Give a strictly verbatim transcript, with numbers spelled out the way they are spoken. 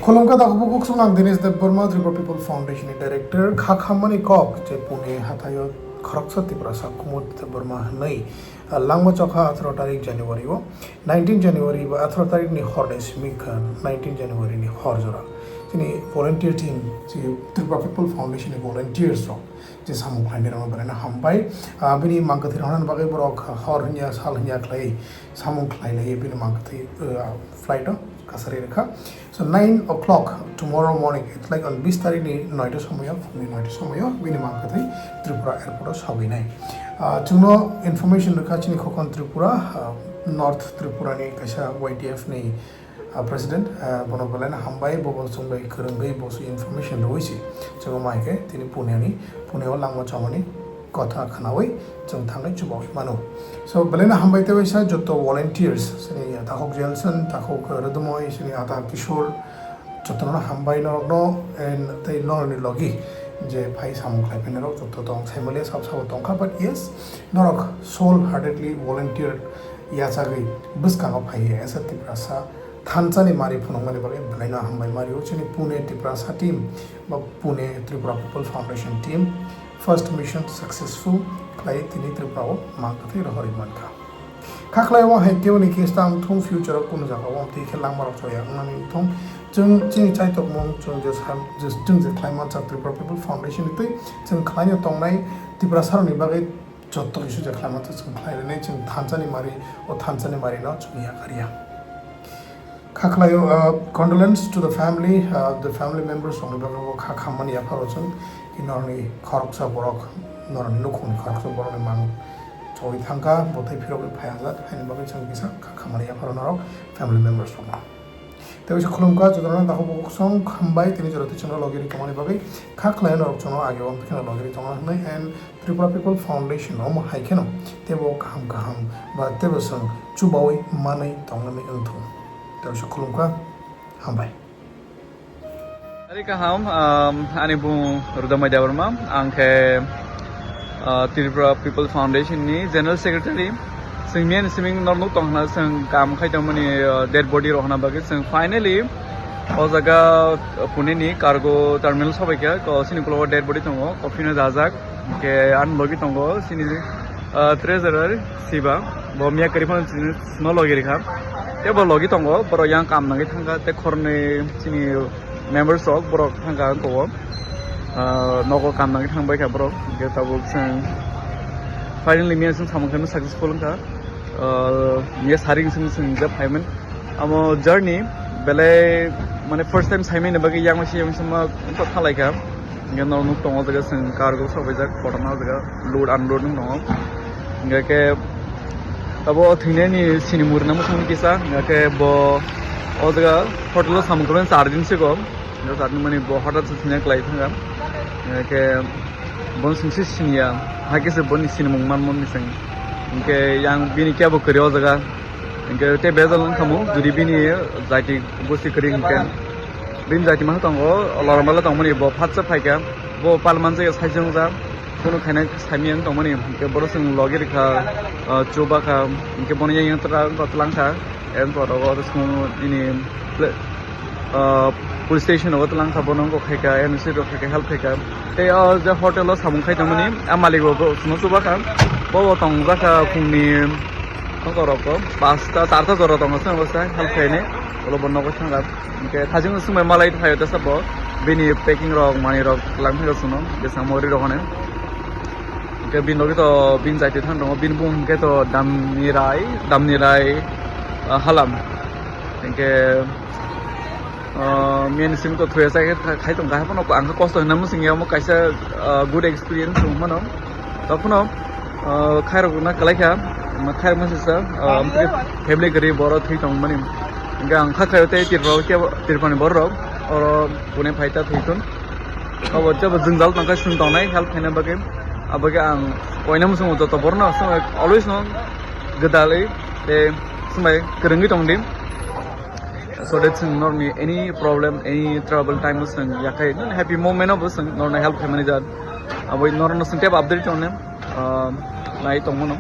Khulumkha, takhuk bukhuk song ang Dinesh Debbarma, Tripura People Foundation ni Director. Kha khammani kok je Pune hathaio khoroksa Tiprasa Kumud Debbarma hwnwi, ah, langma chokha atharo tarik January o, nineteen January ba atharo tarik ni hor ni simi kha nineteen January ni hor jora. Chini volunteer team, chini Tripura People Foundation ni volunteers rok je samung khlainai rokno belai no hambai. Ah, bini mang kwthwi rok hwnani bagwi borok hor hwnya sal hwnya khlai samung khlai lai bini mang kwthwi, ah, flight o kasari rwkha. So nine o'clock tomorrow morning, it's like on bis tarik ni noita somoyo, phungni noita somoyo, bini mang kwthwi Tripura airport o sogwi nai. Ah, chwngno information rwkha chini Khokon Tripura, ah, North Tripura ni kaisa Y T F ni, ah, president, ah, bono belai no hambai, bo bo chwng bai kwrwngwi bo se information rwui se chwngno mai khe tini Pune ni, Pune o langma chomani kotha khwnaui chwng thangwi chubaui mano. So, belai no hambai tei waisa joto volunteers, chini takhuk Jelson, takhuk Rwdumoi, chini ata Kishore, jotono hambai norokno, and tei norokni logi je phai samung khlai phainai rok joto tong, Saimalia sab sabo tongkha, but yes, norok whole heartedly volunteer yachagwi bwskango phaiwi S R Tiprasa thansa ni mari phunukmani bagwi belai no hambai mari o chini Pune Tiprasa team ba Pune Tripura People Foundation team. First mission successful khlai tini Tripura o mang kwthwi rohorwi mankha. Kha khlai o hai kebo ni case ta wng thung future o kunu jaga o twi khe langma rok choya wngnani wng thung. Chwng chini chaitokmung chwng je sam-, je, chwng je khlai mansa Tripura People Foundation ni twi chwng khlai no tongnai Tiprasa rok ni bagwi joto kisa je khlai mansa chwng khlai rwnai chwng thansa ni mari o thansa ni mari no chwng yakarya. Kha khlaio, uh, condolence to the family, uh, the family members rokni bagwi bo kha khammani yapharo chwng, i norokni khoroksa borok, norokni nukhungni khoroksa borokni mang choi thangkha, bo tei phirogwi phaiya jak, haini bagwi chwng kisa kha khammani yapharo norok family members rokno. Tei waisa khulumkha, jotono takhuk bukhuk song hambai, tini jora twi chwngno logi ri tongmani bagwi kha khlaio norok chwngno age o phikno logi ri tongna hwnwi, and Tripura People Foundation omo hai kheno teibo kaham kaham ba teibo chwng chubaui manwi tongnani wng thung. Tei waisa khulumkha, hambai. Ari kaham, um, ani bung Rudamai Debbarma, ang khe, uh, Tripura People Foundation ni General Secretary. Chwng miyani siming norok nuk tong hwna chwng kam khai tongmani, uh, dead body rok hwna bagwi chwng finally o jaga, uh, Pune ni cargo terminal sobaikha, ko sini ukulok o dead body tongo, coffin o dajak. Hingke ani logi tongo chini, ah, treasurer Siba, bo miya kwrwi phano chini no logi rikha. Tei bo logi tongo, borok yang kam nangwi thangkha, tei khoroknwi chini members rok borok thangkha wngkha o, ah, nogo kam nangwi thangbaikha borok. Hingke tabuk chwng finally miya chwng samung khe successful wngkha. Ah, miya saring chwng chwng je phaimani. Amo journey belai mane first time saimani bagwi yang masi yang sama wngkha thalaikha. Hingke norok nuk tongo jaga chwng cargo sobaijak kotorma jaga load unload wng tongo. Hingke khe abo o thwinani sini murinani mwsangni kisa, hingke khe bo o jaga hotel o samung kwbangma char din sigo. Hingke char din mani bo hotel se thwina kwlai thangkha. Hingke khe bono chwngse siniya, hakhe se boni sinimung manmani chwng. Hingke yang bini kebo kwrwi o jaga. Hingke tei bejal wngkha mo, jodi bini jaiti gosti kwrwi hingke. Bini jaiti masa tongo, loromala tongmani bo phatsa phaikha, bo palmani jaga saichung jak, kunu khaina saimanya tongmani, hingke borok chwng logi rikha, ah, chuba kha, hingke bono yang yang twlang kha, yang kha, oro chwng bini ple-, ah, police station o twlang kha, bono wngkha khaikha, N O C rok khaikha, help khaikha. Tei o je hotel o samung khai tongmani, a malik bo chwngno chuba kha, bo bo tong jak kha phungni, tongo rok bo, pasta, charta jora tongo, chwng bo sai help khainai, ulo bo nogo thang kha. Hingke thajing sumai malai phaio tesa bo, bini packing rok, manwi rok, lang phaio chwngno, bwskango ri rok hwnwi. Hingke bini logi to bini jaiti thang tongo, bini bung hingke to Damni Rai, Damni Rai, ah, Halam. Hingke, ah, miyani simi to thuya chai khe khai tong kha, haphano ang khe kosto hinna mwsing ya, omo kaisa, ah, good experience wng mano. Tokphano, ah, khairok na kwlai kha, ma khairok masa sa, ah, amtwi family gari boro thwi tong mani. Hingke ang kha khayo tei Tripura khe, Tripura ni borok oro Pune phai ta thwi thun. Abo jabo jwngjal tong kha, chwng tongnai help khaina bagwi. Abo khe ang koina mwsung joto borno, always no gwdalwi tei swmai kwrwngwi tong di. So that chwng norokni any problem, any trouble time o chwng yakhai, nini happy moment o bo chwng norokno help khaimani jat. Abo norokno chwng tebo update tongnai, ah, nai tongmano.